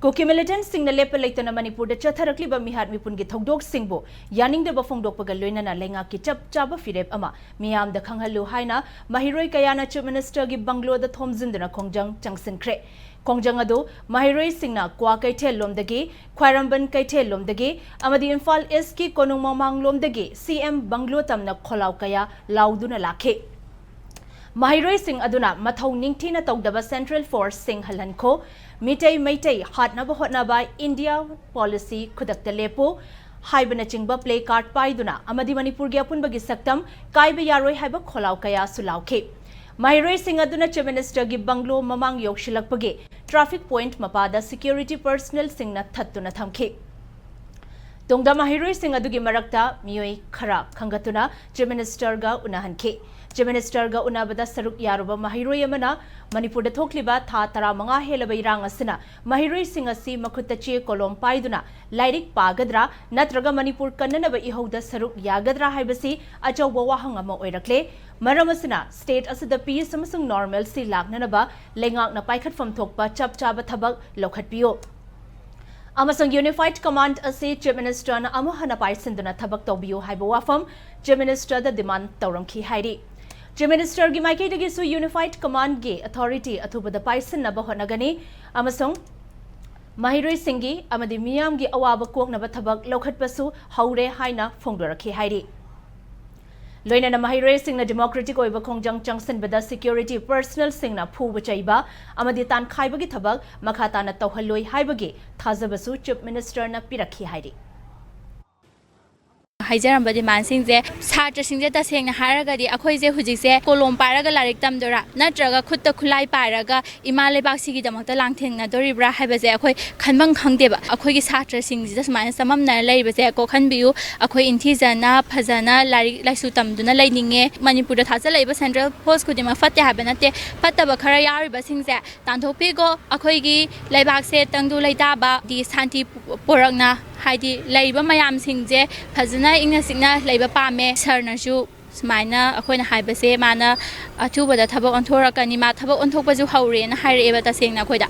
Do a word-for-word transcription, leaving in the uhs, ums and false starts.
ꯀꯨꯀꯤ ꯃꯤꯂꯤꯇꯦꯟꯠꯁꯤꯡꯅ ꯂꯦꯞꯄ ꯂꯩꯇꯅ ꯃꯅꯤꯄꯨꯔꯗ ꯆꯠꯊꯔꯛꯂꯤꯕ ꯃꯤꯍꯥꯠ ꯃꯤꯄꯨꯟꯒꯤ ꯊꯧꯗꯣꯛꯁꯤꯡꯕꯨ ꯌꯥꯅꯤꯡꯗꯕ ꯐꯣꯡꯗꯣꯛꯄꯒ ꯂꯣꯏꯅꯅ ꯂꯩꯉꯥꯛꯀꯤ ꯆꯞ ꯆꯥꯕ ꯐꯤꯔꯦꯞ ꯑꯃ ꯃꯤꯌꯥꯝꯗ ꯈꯪꯍꯜꯂꯨ ꯍꯥꯏꯅ ꯃꯍꯩꯔꯣꯏ ꯀꯌꯥꯅ ꯆꯤꯐ ꯃꯤꯅꯤꯁꯇꯔꯒꯤ ꯕꯪꯒ꯭ꯂꯣꯗ ꯊꯣꯝꯖꯤꯟꯗꯨꯅ ꯈꯣꯡꯖꯪ ꯆꯪꯁꯤꯟꯈ꯭ꯔꯦ꯫ ꯈꯣꯡꯖꯪ ꯑꯗꯨ ꯃꯍꯩꯔꯣꯏꯁꯤꯡꯅ ꯀ꯭ꯋꯥ ꯀꯩꯊꯦꯜ ꯂꯣꯝꯗꯒꯤ, ꯈ꯭ꯋꯥꯏꯔꯝꯕꯟ ꯀꯩꯊꯦꯜ ꯂꯣꯝꯗꯒꯤ ꯑꯃꯗꯤ ꯏꯝꯐꯥꯜ ꯏꯁꯀꯤ ꯀꯣꯅꯨꯡ ꯃꯃꯥꯡꯂꯣꯝꯗꯒꯤ ꯁꯤ ꯑꯦꯝ ꯕꯪꯒ꯭ꯂꯣ ꯇꯝꯅ ꯈꯣꯜꯂꯥꯎ ꯀꯌꯥ ꯂꯥꯎꯗꯨꯅ ꯂꯥꯛꯈꯤ꯫ ꯃꯍꯩꯔꯣꯏꯁꯤꯡ ꯑꯗꯨꯅ ꯃꯊꯧ ꯅꯤꯡꯊꯤꯅ ꯇꯧꯗꯕ ꯁꯦꯟꯇ꯭ꯔꯦꯜ ꯐꯣꯔꯁꯁꯤꯡ ꯍꯜꯍꯟꯈꯣ, ꯃꯤꯇꯩ ꯃꯩꯇꯩ ꯍꯥꯠꯅꯕ ꯍꯣꯠꯅꯕ, ꯏꯟꯗꯤꯌꯥ ꯄꯣꯂꯤꯁꯤ ꯈꯨꯗꯛꯇ ꯂꯦꯞꯄꯨ ꯍꯥꯏꯕꯅꯆꯤꯡꯕ ꯄ꯭ꯂꯦ ꯀꯥꯔꯗ ꯄꯥꯏꯗꯨꯅ ꯑꯃꯗꯤ ꯃꯅꯤꯄꯨꯔꯒꯤ ꯑꯄꯨꯟꯕꯒꯤ ꯁꯛꯇꯝ ꯀꯥꯏꯕ ꯌꯥꯔꯣꯏ ꯍꯥꯏꯕ ꯈꯣꯜꯂꯥꯎ ꯀꯌꯥꯁꯨ ꯂꯥꯎꯈꯤ꯫ ꯃꯍꯩꯔꯣꯏꯁꯤꯡ ꯑꯗꯨꯅ ꯆꯤꯐ ꯃꯤꯅꯤꯁꯇꯔꯒꯤ ꯕꯪꯒ꯭ꯂꯣ ꯃꯃꯥꯡ ꯌꯧꯁꯤꯜꯂꯛꯄꯒꯤ ꯇ꯭ꯔꯥꯐꯤꯛ ꯄꯣꯏꯟꯠ ꯃꯄꯥꯗ ꯁꯦꯀ꯭ꯌꯨꯔꯤꯇꯤ ꯄꯔꯁꯅꯦꯜꯁꯤꯡꯅ ꯊꯠꯇꯨꯅ ꯊꯝꯈꯤ꯫ ꯇꯨꯡꯗ ꯃꯍꯩꯔꯣꯏꯁꯤꯡ ꯑꯗꯨꯒꯤ ꯃꯔꯛꯇ ꯃꯤꯑꯣꯏ ꯈꯔ ꯈꯟꯒꯠꯇꯨꯅ ꯆꯤꯐ ꯃꯤꯅꯤꯁꯇꯔꯒ ꯎꯅꯍꯟꯈꯤ꯫ ꯆꯤꯐ ꯃꯤꯅꯤꯁꯇꯔꯒ ꯎꯅꯕꯗ ꯁꯔꯨꯛ ꯌꯥꯔꯨꯕ ꯃꯍꯩꯔꯣꯏ ꯑꯃꯅ ꯃꯅꯤꯄꯨꯔꯗ ꯊꯣꯛꯂꯤꯕ ꯊꯥ ꯇꯔꯥꯃꯉꯥ ꯍꯦꯜꯂꯕ ꯏꯔꯥꯡ ꯑꯁꯤꯅ ꯃꯍꯩꯔꯣꯏꯁꯤꯡ ꯑꯁꯤ ꯃꯈꯨꯠꯇ ꯆꯦ ꯀꯣꯂꯣꯝ ꯄꯥꯏꯗꯨꯅ ꯂꯥꯏꯔꯤꯛ ꯄꯥꯒꯗ꯭ꯔꯥ ꯅꯠꯇ꯭ꯔꯒ ꯃꯅꯤꯄꯨꯔ ꯀꯟꯅꯅꯕ ꯏꯍꯧꯗ ꯁꯔꯨꯛ ꯌꯥꯒꯗ꯭ꯔꯥ ꯍꯥꯏꯕꯁꯤ ꯑꯆꯧꯕ ꯋꯥꯍꯪ ꯑꯃ ꯑꯣꯏꯔꯛꯂꯦ꯫ ꯃꯔꯝ ꯑꯁꯤꯅ ꯁ꯭ꯇꯦꯠ ꯑꯁꯤꯗ ꯄꯤꯁ ꯑꯃꯁꯨꯡ ꯅꯣꯔꯃꯦꯜꯁꯤ ꯂꯥꯛꯅꯅꯕ ꯂꯩꯉꯥꯛꯅ ꯄꯥꯏꯈꯠꯐꯝ ꯊꯣꯛꯄ ꯆꯞ ꯆꯥꯕ ꯊꯕꯛ ꯂꯧꯈꯠꯄꯤꯌꯨ ꯑꯃꯁꯨꯡ ꯌꯨꯅꯤꯐꯥꯏꯗ ꯀꯃꯥꯟꯗ ꯑꯁꯤ ꯆꯤꯐ ꯃꯤꯅꯤꯁꯇꯔꯅ ꯑꯃꯨꯛ ꯍꯟꯅ ꯄꯥꯏꯁꯤꯟꯗꯨꯅ ꯊꯕꯛ ꯇꯧꯕꯤꯌꯨ ꯍꯥꯏꯕ ꯋꯥꯐꯝ ꯆꯤꯐ ꯃꯤꯅꯤꯁꯇꯔꯗ ꯗꯤꯃꯥꯟꯗ ꯇꯧꯔꯝꯈꯤ ꯍꯥꯏꯔꯤ꯫ ꯆꯤꯐ ꯃꯤꯅꯤꯁꯇꯔꯒꯤ ꯃꯥꯏꯀꯩꯗꯒꯤꯁꯨ ꯌꯨꯅꯤꯐꯥꯏꯗ ꯀꯃꯥꯟꯗꯒꯤ ꯑꯊꯣꯔꯤꯇꯤ ꯑꯊꯨꯕꯗ ꯄꯥꯏꯁꯤꯟꯅꯕ ꯍꯣꯠꯅꯒꯅꯤ ꯑꯃꯁꯨꯡ ꯃꯍꯩꯔꯣꯏꯁꯤꯡꯒꯤ ꯑꯃꯗꯤ ꯃꯤꯌꯥꯝꯒꯤ ꯑꯋꯥꯕ ꯀꯣꯛꯅꯕ ꯊꯕꯛ ꯂꯧꯈꯠꯄꯁꯨ ꯍꯧꯔꯦ ꯍꯥꯏꯅ ꯐꯣꯡꯗꯣꯔꯛꯈꯤ ꯍꯥꯏꯔꯤ꯫ ꯂꯣꯏꯅꯅ ꯃꯍꯩꯔꯣꯏꯁꯤꯡꯅ ꯗꯤꯃꯣꯀ꯭ꯔꯦꯇꯤꯛ ꯑꯣꯏꯕ ꯈꯣꯡꯖꯪ ꯆꯪꯁꯤꯟꯕꯗ ꯁꯦꯀ꯭ꯌꯨꯔꯤꯇꯤ ꯄꯔꯁꯅꯦꯜꯁꯤꯡꯅ ꯐꯨꯕ ꯆꯩꯕ ꯑꯃꯗꯤ ꯇꯥꯟꯈꯥꯏꯕꯒꯤ ꯊꯕꯛ ꯃꯈꯥ ꯇꯥꯅ ꯇꯧꯍꯜꯂꯣꯏ ꯍꯥꯏꯕꯒꯤ ꯊꯥꯖꯕꯁꯨ ꯆꯤꯐ ꯃꯤꯅꯤꯁꯇꯔꯅ ꯄꯤꯔꯛꯈꯤ ꯍꯥꯏꯔꯤ꯫ ꯍꯥꯏꯖꯔꯝꯕ ꯗꯤꯃꯥꯟꯁꯤꯡꯁꯦ, ꯁꯥꯇ꯭ꯔꯁꯤꯡꯁꯦ ꯇꯁꯦꯡꯅ ꯍꯥꯏꯔꯒꯗꯤ ꯑꯩꯈꯣꯏꯁꯦ ꯍꯧꯖꯤꯛꯁꯦ ꯀꯣꯂꯣꯝ ꯄꯥꯏꯔꯒ ꯂꯥꯏꯔꯤꯛ ꯇꯝꯗꯣꯏꯔꯥ ꯅꯠꯇ꯭ꯔꯒ ꯈꯨꯠꯇ ꯈꯨꯠꯂꯥꯏ ꯄꯥꯏꯔꯒ ꯏꯃꯥ ꯂꯩꯕꯥꯛꯁꯤꯒꯤꯗꯃꯛꯇ ꯂꯥꯟꯊꯦꯡꯅꯗꯣꯔꯤꯕ꯭ꯔꯥ ꯍꯥꯏꯕꯁꯦ ꯑꯩꯈꯣꯏ ꯈꯟꯐꯝ ꯈꯪꯗꯦꯕ꯫ ꯑꯩꯈꯣꯏꯒꯤ ꯁꯥꯇ꯭ꯔꯁꯤꯡꯁꯤꯗ ꯁꯨꯃꯥꯏꯅ ꯆꯃꯝꯅꯔ ꯂꯩꯔꯤꯕꯁꯦ ꯀꯣꯛꯍꯟꯕꯤꯌꯨ꯫ ꯑꯩꯈꯣꯏ ꯏꯟꯊꯤꯖꯅ ꯐꯖꯅ ꯂꯥꯏꯔꯤꯛ ꯂꯥꯏꯁꯨ ꯇꯝꯗꯨꯅ ꯂꯩꯅꯤꯡꯉꯦ꯫ ꯃꯅꯤꯄꯨꯔꯗ ꯊꯥꯖꯜꯂꯛꯏꯕ ꯁꯦꯟꯇ꯭ꯔꯦꯜ ꯐꯣꯔꯁ ꯈꯨꯗꯤꯡꯃꯛ ꯐꯠꯇꯦ ꯍꯥꯏꯕ ꯅꯠꯇꯦ꯫ ꯐꯠꯇꯕ ꯈꯔ ꯌꯥꯎꯔꯤꯕꯁꯤꯡꯁꯦ ꯇꯥꯟꯊꯣꯛꯄꯤꯈꯣ꯫ ꯑꯩꯈꯣꯏꯒꯤ ꯂꯩꯕꯥꯛꯁꯦ ꯇꯪꯗꯨ ꯂꯩꯇꯥꯕ, ꯗꯤ ꯁꯥꯟꯇꯤ ꯄꯨꯔꯛꯅ, ꯍꯥꯏꯗꯤ ꯂꯩꯔꯤꯕ ꯃꯌꯥꯝꯁꯤꯡꯁꯦ ꯐꯖꯅ ꯏꯪꯅ ꯆꯤꯛꯅ ꯂꯩꯕ ꯄꯥꯝꯃꯦ꯫ ꯁꯥꯔꯅꯁꯨ ꯁꯨꯃꯥꯏꯅ ꯑꯩꯈꯣꯏꯅ ꯍꯥꯏꯕꯁꯦ ꯃꯥꯅ ꯑꯊꯨꯕꯗ ꯊꯕꯛ ꯑꯣꯟꯊꯣꯔꯛꯀꯅꯤ, ꯃꯥ ꯊꯕꯛ ꯑꯣꯟꯊꯣꯛꯄꯁꯨ ꯍꯧꯔꯦꯅ ꯍꯥꯏꯔꯛꯑꯦꯕ ꯇꯁꯦꯡꯅ ꯑꯩꯈꯣꯏꯗ꯫